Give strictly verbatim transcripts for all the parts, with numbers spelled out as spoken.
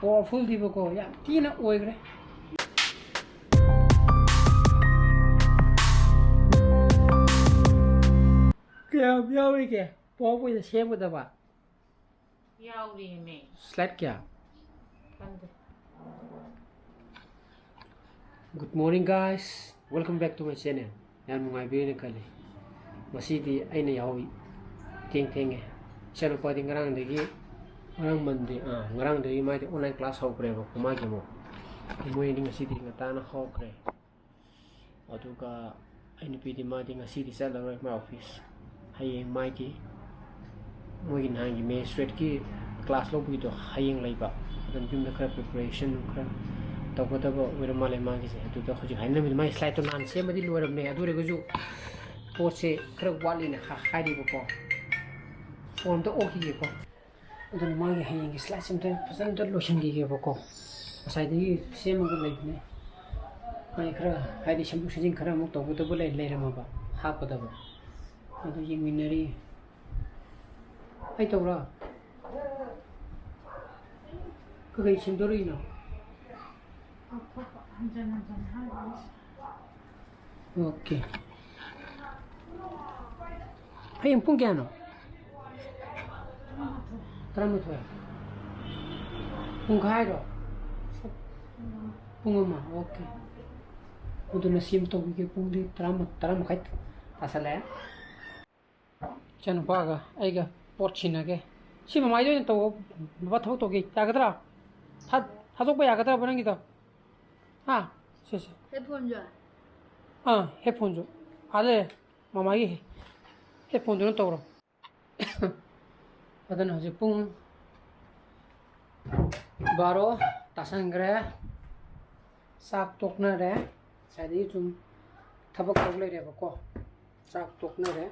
ꯄꯥꯋꯔꯐꯨꯜꯗꯤꯕꯀꯣ ꯌꯥꯝ ꯊꯤꯅ ꯑꯣꯏꯈ꯭ꯔꯦ꯫ ꯀꯌꯥꯝ ꯌꯥꯎꯔꯤꯒꯦ ꯄꯥꯋꯔꯄꯣꯏꯟꯗ ꯁꯦꯝꯒꯗꯕ? ꯌꯥꯎꯔꯤꯃꯦ꯫ ꯁ꯭ꯂꯥꯏꯗ ꯀꯌꯥ? ꯈꯪꯗꯦ꯫ Good morning, guys. Welcome back to my channel. ꯌꯥꯝ ꯅꯨꯡꯉꯥꯏꯕꯤꯔꯦꯅ ꯈꯜꯂꯤ꯫ ꯉꯁꯤꯗꯤ ꯑꯩꯅ ꯌꯥꯍꯧ ꯊꯦꯡ ꯊꯦꯡꯉꯦ꯫ ꯏꯆꯥꯅꯨꯄꯥꯗꯤ ꯉꯔꯥꯡꯗꯒꯤ, ꯉꯔꯥꯡ ꯃꯟꯗꯦ, ꯑꯥ, ꯉꯔꯥꯡꯗꯒꯤ ꯃꯥꯗꯤ online class ꯍꯧꯈ꯭ꯔꯦꯕꯀꯣ, ꯃꯥꯒꯤ ꯑꯃꯨꯛ꯫ ꯃꯣꯏ ꯑꯅꯤ ꯉꯁꯤꯗꯤ ꯉꯟꯇꯥꯅ ꯍꯧꯈ꯭ꯔꯦ꯫ ꯑꯗꯨꯒ ꯑꯩ ꯅꯨꯄꯤꯗꯤ ꯃꯥꯗꯤ ꯉꯁꯤꯗꯤ ꯆꯠꯂꯔꯣꯏ ꯃꯥ office꯫ ꯍꯌꯦꯡ ꯃꯥꯒꯤ, ꯃꯣꯏꯒꯤ ꯅꯍꯥꯟꯒꯤ magistrate ꯀꯤ class ꯂꯧꯕꯒꯤꯗꯣ ꯍꯌꯦꯡ ꯂꯩꯕ꯫ ꯑꯗꯨꯅ ꯌꯨꯝꯗ ꯈꯔ preparation ꯈꯔ ꯇꯧꯒꯗꯕ ꯑꯣꯏꯔ ꯃꯥꯜꯂꯦ ꯃꯥꯒꯤꯁꯦ꯫ ꯑꯗꯨꯗ ꯍꯧꯖꯤꯛ ꯍꯥꯏꯅꯔꯝꯃꯤꯗꯣ, ꯃꯥꯒꯤ slide ꯇꯣ ꯅꯍꯥꯟ ꯁꯦꯝꯕꯗꯤ ꯂꯣꯏꯔꯝꯃꯦ꯫ ꯑꯗꯨ ꯑꯣꯏꯔꯒꯁꯨ ꯄꯣꯠꯁꯦ ꯈꯔ ꯋꯥꯠꯂꯤꯅ ꯍꯥ-, ꯍꯥꯏꯔꯤꯕꯀꯣ꯫ Phone ꯑꯝꯇ ꯑꯣꯛꯈꯤꯒꯦꯀꯣ꯫ ꯑꯗꯨꯅ ꯃꯥꯒꯤ ꯍꯌꯦꯡꯒꯤ slide ꯁꯦ ꯑꯝꯇ ꯐꯖꯅ ꯑꯝꯇ ꯂꯣꯏꯁꯤꯟꯈꯤꯒꯦꯕꯀꯣ꯫ ꯉꯁꯥꯏꯗꯒꯤ ꯁꯦꯝꯃꯒ ꯂꯩꯕꯅꯦ꯫ ꯃꯥꯒꯤ ꯈꯔ, ꯍꯥꯏꯗꯤ, ꯁꯦꯝꯗꯣꯛ ꯁꯦꯝꯖꯤꯟ ꯈꯔ ꯑꯃꯨꯛ ꯇꯧꯒꯗꯕ ꯂꯩ-, ꯂꯩꯔꯝꯃꯕ, ꯍꯥꯞꯀꯗꯕ꯫ ꯑꯗꯨ ꯌꯦꯡꯃꯤꯟꯅꯔꯤ꯫ ꯑꯩ ꯇꯧꯔꯣ? ꯀꯩꯀꯩ ꯁꯦꯝꯗꯣꯔꯛꯏꯅꯣ? ꯂꯧꯊꯣꯛꯄ ꯍꯟꯖꯟ ꯍꯟꯖꯟ ꯍꯥꯏꯕꯅꯤ꯫ Okay. ꯍꯌꯦꯡ ꯄꯨꯡ ꯀꯌꯥꯅꯣ? ꯇꯔꯥꯃꯥꯊꯣꯏ꯫ ꯄꯨꯡꯈꯥꯏꯔꯣ? ꯄꯨꯡ ꯑꯃ, okay꯫ ꯑꯗꯨꯅ ꯁꯦꯝ ꯇꯧꯕꯤꯒꯦ꯫ ꯄꯨꯡꯗꯤ ꯇꯔꯥ, ꯇꯔꯥ ꯃꯈꯥꯏ ꯇꯥꯁꯜꯂꯛꯑꯦ꯫ ꯏꯆꯥꯅꯨꯄꯥꯒ ꯑꯩꯒ ꯄꯣꯠ ꯁꯤꯟꯅꯒꯦ꯫ ꯁꯤ ꯃꯃꯥꯏꯗ ꯑꯣꯏꯅ ꯇꯧ, ꯕꯕꯥ ꯊꯕꯛ ꯇꯧꯒꯦ꯫ ꯌꯥꯒꯗ꯭ꯔꯥ? ꯊꯥ-, ꯊꯥꯗꯣꯛꯄ ꯌꯥꯒꯗ꯭ꯔꯕ ꯅꯪꯒꯤꯗꯣ? ꯍꯥ? ꯁꯦ, ꯁꯦ꯫ Headphone ꯁꯦ? ꯑꯥ, headphone ꯁꯨ꯫ ꯑꯥ, ꯂꯩꯔꯦ꯫ ꯃꯃꯥꯒꯤ headphone ꯗꯨꯅ ꯇꯧꯔꯣ꯫ ꯑꯗꯨꯅ ꯍꯧꯖꯤꯛ ꯄꯨꯡ ꯕꯥꯔꯣ ꯇꯥꯁꯟꯈ꯭ꯔꯦ꯫ ꯆꯥꯛ ꯇꯣꯛꯅꯔꯦ꯫ ꯉꯁꯥꯏꯗꯒꯤ ꯁꯨꯝ ꯊꯕꯛ ꯇꯧ ꯂꯩꯔꯦꯕꯀꯣ꯫ ꯆꯥꯛ ꯇꯣꯛꯅꯔꯦ꯫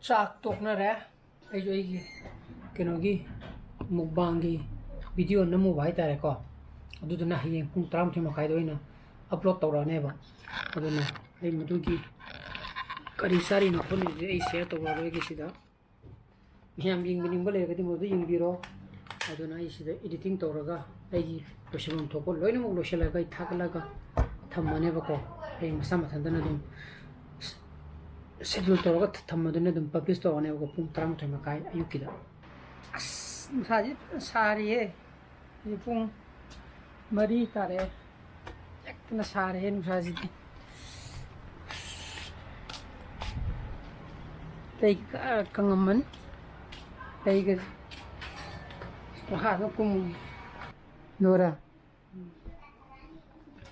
ꯆꯥꯛ ꯇꯣꯛꯅꯔꯦ꯫ ꯑꯩꯁꯨ ꯑꯩꯒꯤ ꯀꯩꯅꯣꯒꯤ mukbang ꯒꯤ video ꯅꯝꯃꯨꯕ ꯍꯥꯏꯇꯥꯔꯦꯀꯣ꯫ ꯑꯗꯨꯗꯨꯅ ꯍꯌꯦꯡ ꯄꯨꯡ ꯇꯔꯥꯃꯥꯊꯣꯏ ꯃꯈꯥꯏꯗ ꯑꯣꯏꯅ upload ꯇꯧꯔꯛꯑꯅꯦꯕ꯫ ꯑꯗꯨꯅ ꯑꯩ ꯃꯗꯨꯒꯤ ꯀꯔꯤ ꯆꯥꯔꯤꯅꯣ ꯈꯣꯠꯂꯤꯅꯣꯗꯤ ꯑꯩ ꯁꯤꯌꯔ ꯇꯧꯔꯔꯣꯏꯒꯦ ꯁꯤꯗ꯫ ꯃꯌꯥꯝ ꯌꯦꯡꯕꯤꯅꯤꯡꯕ ꯂꯩꯔꯒꯗꯤ ꯃꯗꯨ ꯌꯦꯡꯕꯤꯔꯣ꯫ ꯑꯗꯨꯅ ꯑꯩ ꯁꯤꯗ ꯏꯗꯤꯇꯤꯡ ꯇꯧꯔꯒ ꯑꯩꯒꯤ ꯂꯣꯏꯁꯤꯟꯐꯝ ꯊꯣꯛꯄ ꯂꯣꯏꯅꯃꯛ ꯂꯣꯏꯁꯤꯜꯂꯒ ꯑꯩ ꯊꯥꯒꯠꯂꯒ ꯊꯝꯃꯅꯦꯕꯀꯣ꯫ ꯑꯩ ꯃꯁꯥ ꯃꯊꯟꯇꯅ ꯑꯗꯨꯝ ꯁꯦꯗ꯭ꯌꯨꯜ ꯇꯧꯔꯒ ꯊꯝꯃꯗꯨꯅ ꯑꯗꯨꯝ ꯄꯕ꯭ꯂꯤꯁ ꯇꯧꯔꯅꯦꯕꯀꯣ, ꯄꯨꯡ ꯇꯔꯥꯃꯥꯊꯣꯏ ꯃꯈꯥꯏ ꯑꯌꯨꯛꯀꯤꯗ꯫ ꯑꯁ, ꯅꯨꯡꯁꯥꯁꯤ ꯐꯖꯅ ꯁꯥꯔꯤꯌꯦ꯫ ꯍꯧꯖꯤꯛ ꯄꯨꯡ ꯃꯔꯤ ꯇꯥꯔꯦ꯫ ꯌꯥꯛꯇꯅ ꯁꯥꯔꯦꯍꯦ ꯅꯨꯡꯁꯥꯁꯤꯗꯤ꯫ ꯂꯩ ꯀ-, ꯀꯪꯉꯝꯃꯅꯤ꯫ ꯂꯩꯒ ꯃꯈꯥꯗ ꯀꯨꯝ-, ꯂꯣꯏꯔꯦ꯫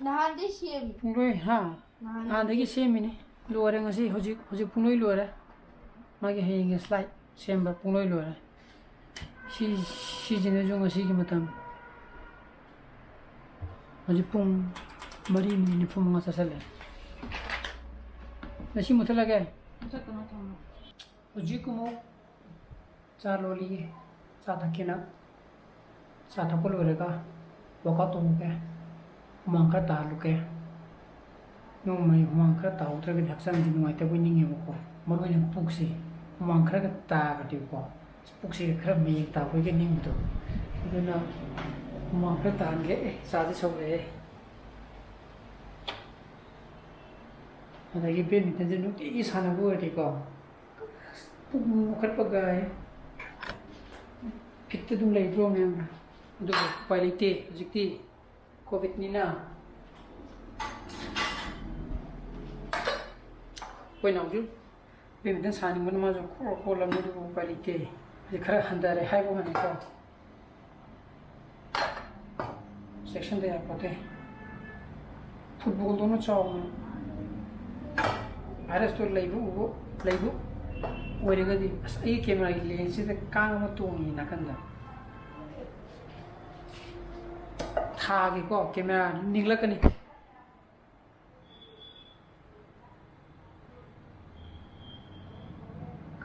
ꯅꯍꯥꯟꯗꯩ ꯁꯦꯝꯃꯤ꯫ ꯄꯨꯡꯂꯣꯏ, ꯍꯥ? ꯅꯍꯥꯟꯗꯒꯤ ꯁꯦꯝꯃꯤꯅꯤ꯫ ꯂꯣꯏꯔꯦ ꯉꯁꯤ, ꯍꯧꯖꯤꯛ, ꯍꯧꯖꯤꯛ ꯄꯨꯡꯂꯣꯏ ꯂꯣꯏꯔꯦ꯫ ꯃꯥꯒꯤ ꯍꯌꯦꯡꯒꯤ ꯁ꯭ꯂꯥꯏꯗ ꯁꯦꯝꯕ ꯄꯨꯡꯂꯣꯏ ꯂꯣꯏꯔꯦ꯫ ꯁꯤ, ꯁꯤꯁꯤꯅꯁꯨ ꯉꯁꯤꯒꯤ ꯃꯇꯝ꯫ ꯍꯧꯖꯤꯛ ꯄꯨꯡ ꯃꯔꯤ ꯃꯤꯅꯤꯠ ꯅꯤꯐꯨ ꯃꯉꯥ ꯆꯠꯁꯜꯂꯦ꯫ ꯉꯁꯤ ꯃꯨꯠꯊꯠꯂꯒꯦ꯫ ꯃꯨꯠꯊꯠꯀꯅꯨ, ꯊꯝꯃꯣ꯫ ꯍꯧꯖꯤꯛ ꯑꯃꯨꯛ ꯆꯥ ꯂꯣꯜꯂꯤꯌꯦ꯫ ꯆꯥ ꯊꯛꯀꯦꯅ꯫ ꯆꯥ ꯊꯛꯄ ꯂꯣꯏꯔꯒ ꯋꯥꯛꯑꯥꯎꯠ ꯇꯧꯔꯨꯒꯦ꯫ ꯍꯨꯃꯥꯡ ꯈꯔ ꯇꯥꯍꯜꯂꯨꯒꯦ꯫ ꯅꯣꯡꯃꯒꯤ ꯍꯨꯃꯥꯡ ꯈꯔ ꯇꯥꯍꯧꯗ꯭ꯔꯒꯗꯤ ꯍꯛꯆꯥꯡꯁꯦ ꯅꯨꯡꯉꯥꯏꯇꯕꯣꯏ ꯅꯤꯡꯉꯦꯕꯀꯣ꯫ ꯃꯔꯨ ꯑꯣꯏꯅ ꯄꯨꯛꯁꯦ ꯍꯨꯃꯥꯡ ꯈꯔꯒ ꯇꯥꯔꯒꯗꯤꯀꯣ, ꯄꯨꯛꯁꯦ ꯈꯔ ꯃꯌꯦꯡ ꯇꯥꯕꯣꯏꯒ ꯅꯤꯡꯕꯗꯣ꯫ ꯑꯗꯨꯅ ꯍꯨꯃꯥꯡ ꯈꯔ ꯇꯥꯍꯟꯒꯦ꯫ ꯑꯦ, ꯆꯥꯁꯦ ꯁꯧꯔꯛꯑꯦ꯫ ꯑꯗꯒꯤ ꯕꯦꯗꯃꯤꯟꯇꯟꯁꯦ ꯅꯨꯡꯇꯤꯒꯤ ꯁꯥꯟꯅꯕ ꯑꯣꯏꯔꯗꯤꯀꯣ, ꯄꯨꯛ ꯅꯣꯛꯈꯠꯄꯒ ꯐꯤꯠꯇ ꯑꯗꯨꯝ ꯂꯩꯗ꯭ꯔꯣ ꯃꯌꯥꯝꯅ? ꯑꯗꯨꯕꯨ ꯎꯄꯥꯏ ꯂꯩꯇꯦ ꯍꯧꯖꯤꯛꯇꯤ, ꯀꯣꯚꯤꯗꯅꯤꯅ꯫ ꯑꯩꯈꯣꯏ ꯅꯥꯎꯁꯨ ꯕꯦꯗꯃꯤꯟꯇꯟ ꯁꯥꯟꯅꯅꯤꯡꯕꯅ ꯃꯥꯁꯨ ꯈꯣꯔ ꯈꯣꯔ ꯂꯪꯕꯗꯨꯕꯨ ꯎꯄꯥꯏ ꯂꯩꯇꯦ꯫ ꯍꯧꯖꯤꯛ ꯈꯔ ꯍꯟꯊꯔꯦ ꯍꯥꯏꯕ ꯋꯥꯅꯤꯀꯣ꯫ ꯆꯦꯛꯁꯤꯟꯗ ꯌꯥꯄꯣꯠꯇꯦ꯫ ꯐꯨꯠꯕꯣꯜꯗꯧꯅ ꯆꯥꯎꯅ ꯚꯥꯏꯔꯁꯇꯣ ꯂꯩꯕ ꯎꯕ, ꯂꯩꯕ ꯑꯣꯏꯔꯒꯗꯤ, ꯑꯁ, ꯑꯩꯒꯤ ꯀꯦꯃꯦꯔꯥꯒꯤ ꯂꯦꯟꯁꯁꯤꯗ ꯀꯥꯡ ꯑꯃ ꯇꯣꯡꯉꯤ ꯅꯥꯀꯟꯗ꯫ ꯊꯥꯒꯦꯀꯣ, ꯀꯦꯃꯦꯔꯥ ꯅꯤꯛꯂꯛꯀꯅꯤ꯫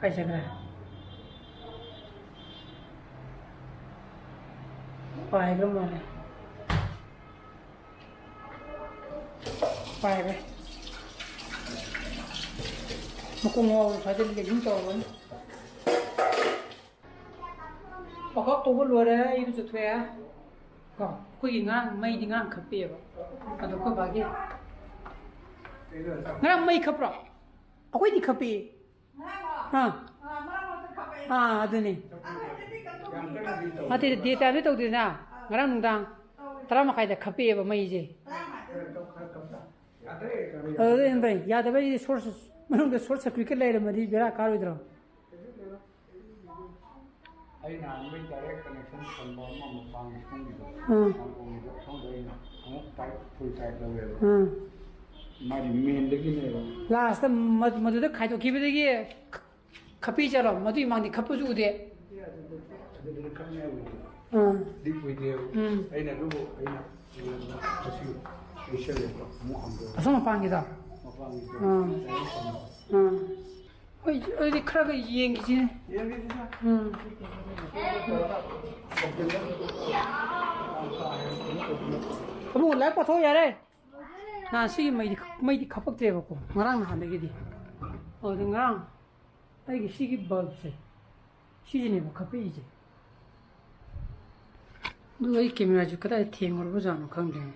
ꯀꯥꯏ ꯆꯠꯈ꯭ꯔꯦ? ꯄꯥꯏꯈ꯭ꯔ ꯃꯥꯜꯂꯦ꯫ ꯄꯥꯏꯈ꯭ꯔꯦ꯫ ꯃꯈꯣꯡ ꯉꯥꯎꯔ ꯁ꯭ꯋꯥꯏꯗ ꯂꯦꯡꯒꯨꯝ ꯇꯧꯔꯕꯅꯤ꯫ ꯋꯥꯛꯑꯥꯎꯠ ꯇꯧꯕ ꯂꯣꯏꯔꯦ, ꯏꯔꯨꯖꯊꯣꯛꯑꯦ꯫ ꯀꯣ, ꯑꯩꯈꯣꯏꯒꯤ ꯉꯔꯥꯡ ꯃꯩꯗꯤ ꯉꯔꯥꯡ ꯈꯞꯄꯦꯕ꯫ ꯑꯗꯣ ꯑꯩꯈꯣꯏ ꯕꯥꯒꯤ ꯉꯔꯥꯡ ꯃꯩ ꯈꯞꯄ꯭ꯔꯣ? ꯑꯩꯈꯣꯏꯗꯤ ꯈꯞꯄꯤ꯫ ꯑꯥ꯫ ꯑꯥ, ꯑꯗꯨꯅꯤ꯫ ꯅꯠꯇꯦ, ꯗꯦ ꯇꯥꯏꯝꯗꯤ ꯇꯧꯗꯦꯗꯅ꯫ ꯉꯔꯥꯡ ꯅꯨꯡꯗꯥꯡ ꯇꯔꯥ ꯃꯈꯥꯏꯗ ꯈꯞꯄꯛꯑꯦꯕ ꯃꯩꯁꯦ꯫ ꯑꯗꯨꯗ ꯑꯩꯅ ꯇꯧꯔꯤ, ꯌꯥꯗꯕꯩ ꯁꯣꯔꯠ, ꯃꯅꯨꯡꯗ ꯁꯣꯔꯠ ꯁꯔꯀ꯭ꯌꯨꯠꯀ ꯂꯩꯔꯝꯃꯗꯤ ꯕꯦꯔꯥ ꯀꯥꯔꯣꯏꯗ꯭ꯔꯣ? ꯑꯩ ꯅꯍꯥꯟ ꯃꯩ ꯗꯥꯏꯔꯦꯛ ꯀꯅꯦꯛꯁꯟ ꯁꯝꯕ ꯑꯃ ꯃꯄꯥꯟꯒꯤ ꯁꯣꯝꯒꯤꯗꯣ, ꯎꯝ꯫ ꯃꯄꯥꯟꯒꯤꯗꯣ ꯁꯣꯝꯗ ꯑꯩꯅ ꯑꯃꯨꯛ ꯇꯥꯏꯠ, ꯐꯨꯜ ꯇꯥꯏꯠ ꯂꯧꯋꯦꯕ꯫ ꯎꯝ꯫ ꯃꯥꯗꯤ ꯃꯦꯟꯗꯒꯤꯅꯦꯕ꯫ ꯂꯥꯁꯇ ꯃ-, ꯃꯗꯨꯗ ꯈꯥꯏꯗꯣꯛꯈꯤꯕꯗꯒꯤ ꯈ-, ꯈꯞꯄꯤ ꯆꯠꯂꯣ꯫ ꯃꯗꯨꯒꯤ ꯃꯥꯡꯗꯤ ꯈꯞꯄꯁꯨ ꯎꯗꯦ꯫ ꯑꯗꯨꯗꯤ ꯈꯞꯅꯤ ꯍꯥꯏꯕꯗꯤ ꯑꯥ꯫ ꯗꯤꯞ ꯑꯣꯏꯗꯦꯕ꯫ ꯎꯝ꯫ ꯑꯩꯅ ꯑꯗꯨꯕꯨ ꯑꯩꯅ ꯃꯁꯤ ꯂꯩꯁꯜꯂꯦꯕ, ꯑꯃꯨꯛ ꯍꯥꯡꯗꯣꯛꯑꯦ꯫ ꯑꯁꯣꯝ ꯃꯄꯥꯟꯒꯤꯗꯣ? ꯃꯄꯥꯟꯒꯤꯗꯣ꯫ ꯑꯥ꯫ ꯗꯥꯏꯔꯦꯛ ꯁꯝꯕ꯫ ꯑꯥ꯫ ꯍꯣꯏ, ꯑꯗꯨꯗꯤ ꯈꯔꯒ ꯌꯦꯡꯈꯤꯁꯤꯅꯦ꯫ ꯌꯦꯡꯈꯤꯁꯤꯅ꯫ ꯎꯝ꯫ ꯑꯕꯨꯡꯉꯣ, ꯂꯥꯏꯔꯤꯛ ꯄꯥꯊꯣꯛ ꯌꯥꯔꯦ꯫ ꯅꯍꯥꯟ ꯁꯤꯒꯤ ꯃꯩꯗꯤ, ꯃꯩꯗꯤ ꯈꯞꯄꯛꯇ꯭ꯔꯦꯕꯀꯣ, ꯉꯔꯥꯡ ꯅꯍꯥꯟꯗꯒꯤꯗꯤ꯫ ꯑꯗꯨꯗ ꯉꯔꯥꯡ ꯑꯩꯒꯤ ꯁꯤꯒꯤ ꯕꯜꯕꯁꯦ, ꯁꯤꯁꯤꯅꯦꯕ ꯈꯞꯄꯛꯏꯁꯦ꯫ ꯑꯗꯨꯒ ꯑꯩ ꯀꯦꯃꯦꯔꯥꯁꯦ ꯀꯗꯥꯏ ꯊꯦꯡꯉꯨꯔꯕꯖꯥꯠꯅꯣ ꯈꯪꯗꯦꯅꯦ꯫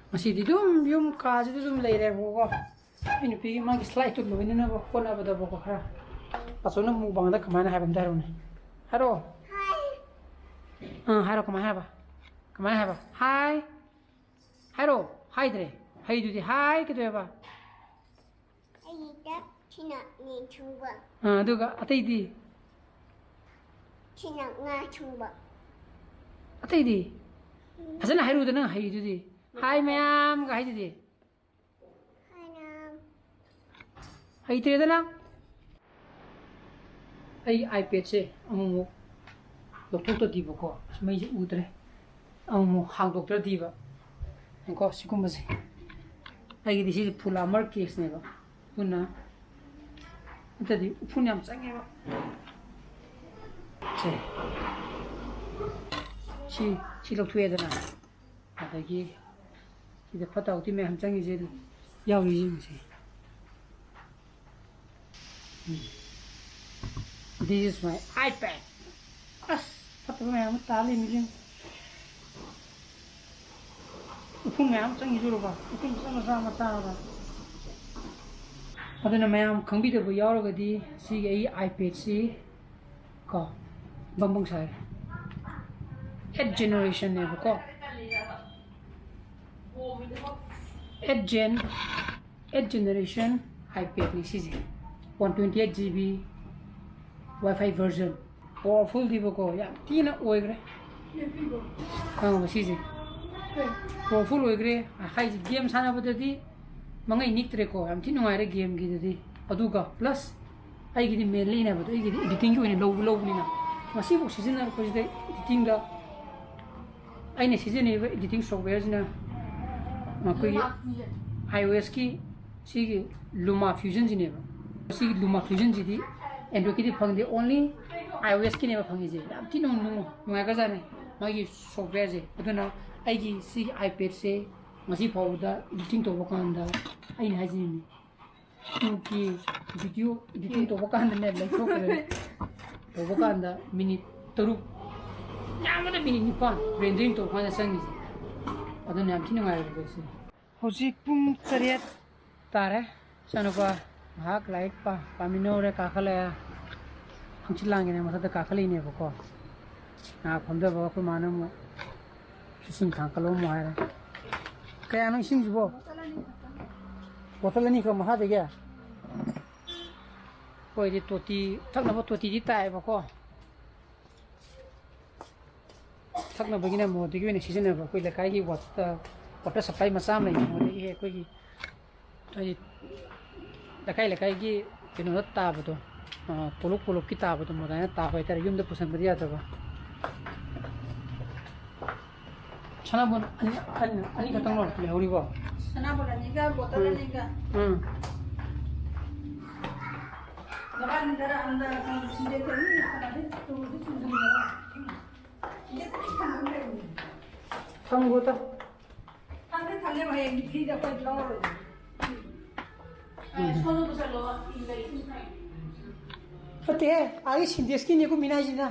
ꯉꯁꯤꯗꯤ ꯑꯗꯨꯝ ꯌꯨꯝ ꯀꯥꯁꯤꯗ ꯑꯗꯨꯝ ꯂꯩꯔꯦꯕꯀꯣ꯫ ꯑꯩ ꯅꯨꯄꯤꯒꯤ ꯃꯥꯒꯤ ꯁ꯭ꯂꯥꯏꯠꯇꯨ ꯂꯣꯏꯅꯅꯕ ꯍꯣꯠꯅꯕꯗꯕꯀꯣ ꯈꯔ꯫ ꯄꯥꯆꯧꯅ ꯃꯨꯛꯕꯥꯡꯗ ꯀꯃꯥꯏꯅ ꯍꯥꯏꯕ ꯑꯝꯇ ꯍꯥꯏꯔꯛꯎꯅꯦ꯫ ꯍꯥꯏꯔꯛꯑꯣ꯫ ꯑꯥ, ꯍꯥꯏꯔꯣ, ꯀꯃꯥꯏꯅ ꯍꯥꯏꯕ? ꯀꯃꯥꯏꯅ ꯍꯥꯏꯕ? ꯍꯥꯏ꯫ ꯍꯥꯏꯔꯣ꯫ ꯍꯥꯏꯗ꯭ꯔꯦ꯫ ꯍꯩꯗꯨꯗꯤ ꯍꯥꯏ ꯀꯩꯗꯧꯋꯦꯕ? ꯑꯩꯗ ꯁꯤꯅ ꯌꯦꯟ ꯊꯣꯡꯕ꯫ ꯑꯥ, ꯑꯗꯨꯒ ꯑꯇꯩꯗꯤ? ꯁꯤꯅ ꯉꯥ ꯊꯣꯡꯕ꯫ ꯑꯇꯩꯗꯤ? ꯎꯝ꯫ ꯐꯖꯅ ꯍꯥꯏꯔꯨꯗ, ꯅꯪ ꯍꯩꯗꯨꯗꯤ꯫ ꯍꯥꯏ ꯃꯌꯥꯝꯒ ꯍꯥꯏꯗꯨꯗꯤ꯫ ꯍꯥꯏꯅ꯫ ꯍꯩꯇ꯭ꯔꯦꯗꯅ꯫ ꯑꯩ iPadꯁꯦ ꯑꯃꯨꯛꯃꯨꯛ ꯂꯧꯊꯣꯛꯇ꯭ꯔꯗꯤꯕꯀꯣ, ꯑꯁ, ꯃꯩꯁꯦ ꯎꯗ꯭ꯔꯦ꯫ ꯑꯃꯨꯛꯃꯨꯛ ꯍꯥꯡꯗꯣꯛꯇ꯭ꯔꯗꯤꯕ꯫ ꯌꯦꯡꯀꯣ, ꯁꯤꯒꯨꯝꯕꯁꯦ꯫ ꯑꯩꯒꯤꯗꯤ ꯁꯤꯁꯦ full armor caseꯅꯦꯕ꯫ ꯑꯗꯨꯅ ꯅꯠꯇ꯭ꯔꯗꯤ ꯎꯐꯨꯟ ꯌꯥꯝ ꯆꯪꯉꯦꯕ꯫ ꯁꯦ꯫ ꯁꯤ, ꯁꯤ ꯂꯧꯊꯣꯛꯑꯦꯗꯅ꯫ ꯑꯗꯒꯤ ꯁꯤꯗ ꯐꯠꯇ ꯍꯥꯎꯊꯤ ꯃꯌꯥꯝ ꯆꯪꯉꯤꯁꯦ ꯌꯥꯎꯔꯤꯁꯤꯡꯁꯦ꯫ This is my iPad. ꯑꯁ, ꯐꯠꯇꯕ ꯃꯌꯥꯝ ꯑꯃ ꯇꯥ ꯂꯩꯔꯝꯃꯤꯁꯦ꯫ ꯎꯐꯨꯟ ꯃꯌꯥꯝ ꯑꯃ ꯆꯪꯉꯤꯁꯦ ꯎꯔꯕ? ꯎꯐꯨꯟ ꯃꯆꯥ ꯃꯆꯥ ꯃꯆꯥ ꯃꯆꯥ꯫ ꯑꯗꯨꯅ ꯃꯌꯥꯝ ꯈꯪꯕꯤꯗꯕ ꯌꯥꯎꯔꯒꯗꯤ ꯁꯤꯒꯤ ꯑꯩ iPadꯁꯤ ꯀꯣ, ꯕꯪ ꯕꯪ ꯁꯥꯏ꯫ Eight generationꯅꯦꯕꯀꯣ꯫ Eight gen, eight generation iPadꯅꯤ ꯁꯤꯁꯦ꯫ One twenty eight GB Wi-Fi version꯫ Powerfulꯗꯤꯕꯀꯣ, ꯌꯥꯝ ꯊꯤꯅ ꯑꯣꯏꯈ꯭ꯔꯦ꯫ ꯑꯥ, ꯁꯤꯁꯦ꯫ Powerful ꯑꯣꯏꯈ꯭ꯔꯦ꯫ ꯍꯥꯏꯁꯦ game ꯁꯥꯟꯅꯕꯗꯗꯤ ꯃꯉꯩ ꯅꯤꯛꯇ꯭ꯔꯦꯀꯣ꯫ ꯌꯥꯝ ꯊꯤ ꯅꯨꯡꯉꯥꯏꯔꯦ gameꯒꯤꯗꯗꯤ꯫ ꯑꯗꯨꯒ plus ꯑꯩꯒꯤꯗꯤ mainlyꯅꯦꯕ, ꯑꯗꯣ ꯑꯩꯒꯤꯗꯤ editingꯒꯤ ꯑꯣꯏꯅ ꯂꯧꯕ, ꯂꯧꯕꯅꯤꯅ ꯉꯁꯤꯐꯥꯎ ꯁꯤꯖꯤꯟꯅꯔꯛꯄꯁꯤꯗ editingꯗ ꯑꯩꯅ ꯁꯤꯖꯤꯟꯅꯔꯤꯕ editing softwareꯁꯤꯅ ꯑꯩꯈꯣꯏꯒꯤ iOSꯀꯤ ꯁꯤꯒꯤ LumaFusionꯁꯤꯅꯦꯕ꯫ ꯁꯤꯒꯤ LumaFusionꯁꯤꯗꯤ Androidꯀꯤꯗꯤ ꯐꯪꯗꯦ, only iOSꯀꯤꯅꯦꯕ ꯐꯪꯉꯤꯁꯦ꯫ ꯌꯥꯝ ꯊꯤꯅ ꯅꯨꯡ-, ꯅꯨꯡꯉꯥꯏꯈ꯭ꯔꯖꯥꯠꯅꯤ ꯃꯥꯒꯤ softwareꯁꯦ꯫ ꯑꯗꯨꯅ ꯑꯩꯒꯤ ꯁꯤꯒꯤ iPadꯁꯦ ꯉꯁꯤ ꯐꯥꯎꯕꯗ editing ꯇꯧꯕ ꯀꯥꯟꯗ ꯑꯩꯅ ꯍꯥꯏꯖꯅꯤꯡꯉꯤ, YouTube video editing ꯇꯧꯕ ꯀꯥꯟꯗꯅꯦ ꯂꯩꯊꯣꯛꯈ꯭ꯔꯦ꯫ ꯇꯧꯕ ꯀꯥꯟꯗ minute ꯇꯔꯨꯛ, ꯌꯥꯝꯕꯗ minute ꯅꯤꯄꯥꯟ rendering ꯇꯧꯕ ꯀꯥꯟꯗ ꯆꯪꯉꯤꯁꯦ꯫ ꯑꯗꯨꯅ ꯌꯥꯝ ꯊꯤ ꯅꯨꯡꯉꯥꯏꯔꯦ ꯁꯤ꯫ ꯍꯧꯖꯤꯛ ꯄꯨꯡ ꯇꯔꯦꯠ ꯇꯥꯔꯦ꯫ ꯏꯆꯥꯅꯨꯄꯥ ꯉꯥꯏꯍꯥꯛ ꯂꯥꯏꯔꯤꯛ ꯄꯥ-, ꯄꯥꯃꯤꯟꯅꯧꯔꯦ, ꯀꯥꯈꯠꯂꯛꯑꯦ꯫ ꯍꯪꯆꯤꯠ ꯂꯥꯡꯒꯦꯅ ꯃꯊꯛꯇ ꯀꯥꯈꯠꯂꯛꯏꯅꯦꯕꯀꯣ꯫ ꯉꯥꯏꯍꯥꯛ ꯐꯝꯊꯕꯒ ꯑꯩꯈꯣꯏ ꯃꯥꯅ ꯑꯃꯨꯛ ꯏꯁꯤꯡ ꯊꯥꯡꯀꯠꯂꯣ ꯑꯃꯨꯛ ꯍꯥꯏꯔꯦ꯫ ꯀꯌꯥꯅꯣ ꯏꯁꯤꯡꯁꯤꯕꯣ? ꯕꯣꯇꯜ ꯑꯅꯤꯈꯛ ꯃꯈꯥꯗꯒꯤ? ꯑꯩꯈꯣꯏꯗꯤ ꯇꯣꯇꯤ, ꯊꯛꯅꯕ ꯇꯣꯇꯤꯗꯤ ꯇꯥꯏꯌꯦꯕꯀꯣ꯫ ꯊꯛꯅꯕꯒꯤꯅ ꯃꯣꯗꯒꯤ ꯑꯣꯏꯅ ꯁꯤꯖꯤꯟꯅꯕ, ꯑꯩꯈꯣꯏ ꯂꯩꯀꯥꯏꯒꯤ water, water supply ꯃꯆꯥ ꯑꯃ ꯂꯩ, ꯃꯣꯗꯒꯤ ꯍꯦꯛ ꯑꯩꯈꯣꯏꯒꯤ ꯍꯥꯏꯗꯤ ꯂꯩꯀꯥꯏ ꯂꯩꯀꯥꯏꯒꯤ ꯀꯩꯅꯣꯗ ꯇꯥꯕꯗꯣ, ꯑ, ꯀꯣꯂꯨꯞ ꯀꯣꯂꯨꯞꯀꯤ ꯇꯥꯕꯗꯣ, ꯑꯗꯨꯃꯥꯏꯅ ꯇꯥꯕ ꯍꯥꯏꯇꯥꯔꯦ, ꯌꯨꯝꯗ ꯄꯨꯁꯟꯕꯗꯤ ꯌꯥꯗꯕ꯫ ꯁꯅꯥꯕꯨꯟ ꯑꯅꯤ, ꯑꯅꯤ, ꯑꯅꯤꯈꯛꯇꯪ ꯂꯩꯍꯧꯔꯤꯕꯣ? ꯁꯅꯥꯕꯨꯟ ꯑꯅꯤꯒ ꯕꯣꯇꯜ ꯎꯝ꯫ ꯑꯅꯤꯒ꯫ ꯎꯝ꯫ ꯅꯕꯥꯅꯤꯗꯔ ꯑꯝꯗ ꯁꯤꯗꯦ ꯇꯧꯔꯤ, ꯁꯅꯥꯗꯤ ꯇꯨꯗꯤ ꯆꯨꯝꯗ꯭ꯔꯤꯗꯅ꯫ ꯁꯤꯗꯦ ꯇꯨꯗꯤ ꯁꯅꯥꯗꯤ ꯂꯩꯔꯝꯃꯤ꯫ ꯊꯝꯈꯣꯗ꯫ ꯊꯝꯗꯦ, ꯊꯝꯗꯦ, ꯍꯌꯦꯡꯗꯤ ꯐ꯭ꯔꯤꯗ ꯑꯩꯈꯣꯏ ꯂꯧꯔꯔꯣꯏ꯫ ꯑꯦ, ꯁꯣꯝꯗ ꯄꯨꯁꯜꯂꯣ, ꯏꯪꯒ ꯏꯁꯤꯡ ꯊꯥꯏ꯫ ꯐꯠꯇꯦꯍꯦ, ꯑꯥꯒꯤ ꯁꯤꯟꯇꯦꯛꯁꯀꯤꯅꯦꯀꯣ ꯃꯤꯅ ꯍꯥꯏꯁꯤꯅ꯫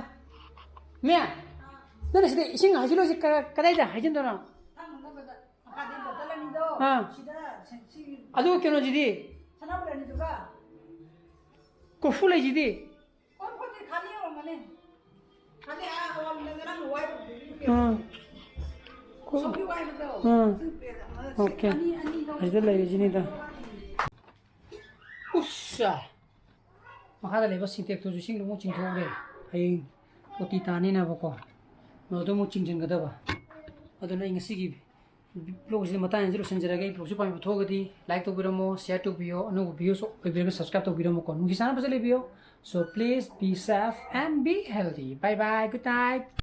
ꯃꯦ, ꯅꯪꯅ ꯁꯤꯗ ꯏꯁꯤꯡ ꯍꯩꯖꯤꯜꯂꯣꯁꯤ ꯀ-, ꯀꯗꯥꯏꯗ ꯍꯩꯖꯤꯟꯗꯣꯏꯅꯣ? ꯊꯥꯡꯅꯕꯗ ꯃꯈꯥꯗꯤ ꯕꯣꯇꯜ ꯑꯅꯤꯗꯣ ꯑꯥ꯫ ꯁꯤꯗ ꯁꯦ-, ꯁꯤ ꯑꯗꯨꯒ ꯀꯩꯅꯣꯁꯤꯗꯤ? ꯁꯅꯥꯕꯨꯜ ꯑꯅꯤꯗꯨꯒ? ꯀꯣꯔꯐꯨ ꯂꯩꯁꯤꯗꯤ? ꯀꯣꯔꯐꯨꯗꯤ ꯈꯥꯂꯤ ꯑꯣꯏꯔꯝꯒꯅꯤ꯫ ꯈꯥꯂꯤ ꯑꯥ ꯑꯋꯥꯡꯗ ꯉꯔꯥꯡ ꯋꯥꯏꯔꯨꯕꯗꯨꯒꯤ ꯑꯥ꯫ ꯀꯣ-, ꯁꯣꯝꯒꯤ ꯋꯥꯏꯕꯗꯣ꯫ ꯑꯥ꯫ ꯑꯗꯨ ꯄꯦꯔꯦ꯫ ꯑꯣꯀꯦ꯫ ꯑꯅꯤ, ꯑꯅꯤ ꯂꯧ-, ꯑꯁꯤꯗ ꯂꯩꯔꯤꯁꯤꯅꯤꯗ꯫ ꯎꯁ! ꯃꯈꯥꯗ ꯂꯩꯕ ꯁꯤꯟꯇꯦꯛꯁꯇꯨꯁꯨ ꯏꯁꯤꯡꯗꯣ ꯑꯃꯨꯛ ꯆꯤꯡꯊꯣꯛꯎꯔꯦ꯫ ꯍꯌꯦꯡ ꯇꯣꯇꯤ ꯇꯥꯅꯤꯅꯕꯀꯣ꯫ ꯑꯗꯨ ꯑꯃꯨꯛ ꯆꯤꯡꯁꯤꯟꯒꯗꯕ꯫ ꯑꯗꯨꯅ ꯑꯩ ꯉꯁꯤꯒꯤ ꯕ꯭ꯂꯣꯒꯁꯤꯗ ꯃꯇꯥꯡ ꯑꯁꯤꯗ ꯂꯣꯏꯁꯤꯟꯖꯔꯒꯦ꯫ ꯑꯩ ꯕ꯭ꯂꯣꯒꯁꯤ ꯄꯥꯝꯕꯤꯕ ꯊꯣꯛꯑꯒꯗꯤ ꯂꯥꯏꯛ ꯇꯧꯕꯤꯔꯝꯃꯣ, ꯁꯤꯌꯔ ꯇꯧꯕꯤꯌꯣ, ꯑꯅꯧꯕ ꯚꯤꯌꯨꯁ ꯑꯣꯏꯕꯤꯔꯒ ꯁꯕꯁꯀ꯭ꯔꯥꯏꯕ ꯇꯧꯕꯤꯔꯝꯃꯣꯀꯣ꯫ ꯅꯨꯡꯁꯤ ꯆꯥꯟꯅꯕꯁꯦ ꯂꯩꯕꯤꯌꯣ꯫ So please be safe and be healthy. Bye bye. Good night.